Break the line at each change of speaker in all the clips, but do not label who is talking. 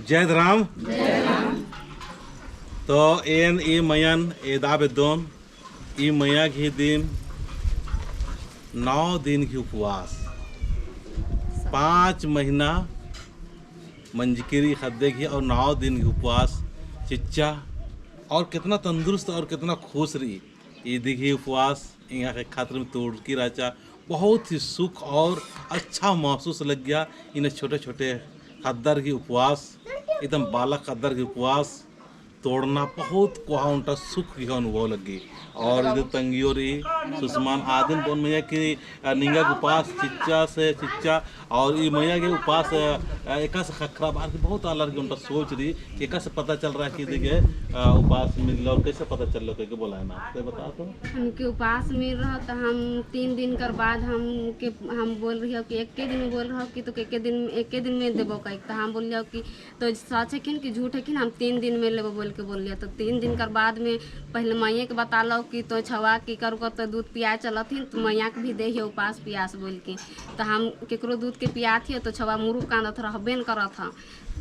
जय राम। तो N E Mayan ए दाबे दोन ई मैया की दिन 9 दिन की उपवास, 5 महीना मंजकिरी खद्दे की और 9 दिन की उपवास चिच्चा और कितना तंदुरुस्त और कितना खुश रही। ये दिखी उपवास यहाँ के खातिर में तोड़ की राचा बहुत ही सुख और अच्छा महसूस लग गया। इन्हें छोटे छोटे खद्दर की उपवास, एकदम बालक खद्दर की उपवास तोड़ना बहुत कोहा उनका सुख की अनुभव लगी। और इधर तंगियों रही सुषमान आदिन बोन मैया की निंगा के उपास चिच्चा से चिच्चा और ये मैया के उपास एका से खखरा बार की बहुत अलग उनका सोच रही कि एका से पता चल रहा है कि देखिए उपास मिल और कैसे पता चल रहा है, बोला है ना तो बता तो।
हमके उपवास मिल रहा तो हम 3 दिन कर बाद हम के हम बोल रही हो कि एक के दिन में बोल रहा हो कि तो एक दिन, एक दिन में देबो कह। तो हम बोल कि तो सच है कि झूठ है कि हम 3 दिन में लेबो बोल के बोल लिया। तो 3 दिन कर बाद में पहले मैया के बता लो कि तो छवा की कर कर तो दूध पिया चलत ही तो मैया के भी दे ही उपवास पियास बोल के। तो हम केकरो दूध के पियात ही तो छवा मुँह कांदत रहबे न करत ह।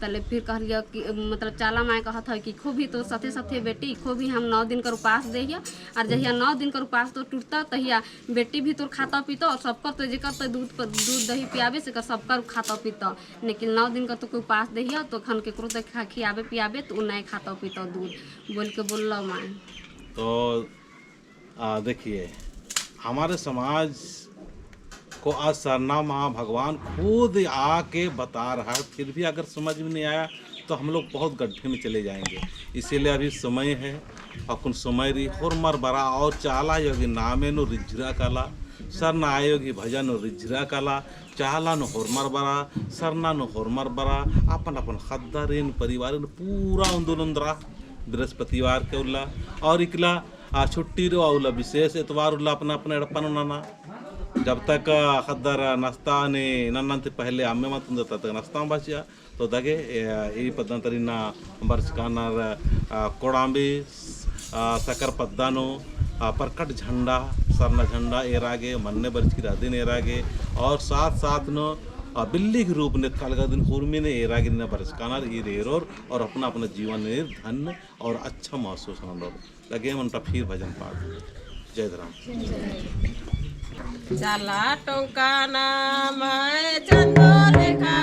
तले फिर कहलिए कि मतलब चाला माय कहत है कि खूब ही तो साथे साथे बेटी खूब ही हम 9 दिन कर उपास दे और जहिया 9 दिन कर उपास तो टूटता तहिया बेटी भी तोर खाता पीतो और सबकर तो जेकर तो दूध पर दूध दही पियाबे से कर सबकर खाता पीतो। लेकिन 9 दिन का तो कोई उपास दहिया तो खन केकरो तो खियाबे पियाबे तो उ नहीं खाता पीतो दूध बोल के बोल माय।
तो देखिए, हमारे समाज को आज सरना माँ भगवान खुद आके बता रहा है, फिर भी अगर समझ में नहीं आया तो हम लोग बहुत गड्ढे में चले जाएंगे। इसीलिए अभी समय है और समय रही होरमर बरा और चाला योगी नामे नो रिझरा काला सरना आयोगी भजन रिझरा काला चाला नो होरमर बरा सरना नो होरमर बरा अपन अपन खद्दारिन परिवार पूरा आंदोलन रहा। बृहस्पतिवार के उल्ला और इकला छुट्टी रो उल्ला विशेष एतवार उल्ला अपना अपना एड़पन नाना जब तक खद्दर नाश्ता ने नन्नंते पहले अम्मे मत तब तक नाश्ता बचिया। तो दगे ಈ ಪದ್ಧತರಿನ ಬರ್ಸ್ಕಾನर कोड़ाम्बी सकर पद्दानो परकट झंडा सरना झंडा एरागे मन्ने बरच की दिन एरागे और साथ साथ नो बिल्ली के रूप ने कालगा दिन हुर्मी ने एरागे ने बरसकानार ई रेरोर और अपना अपना जीवन ने धन्य और अच्छा महसूस होना लगे मन फिर भजन पाठ। जय राम।
चला टोंकाना मैं चंदो लेखा।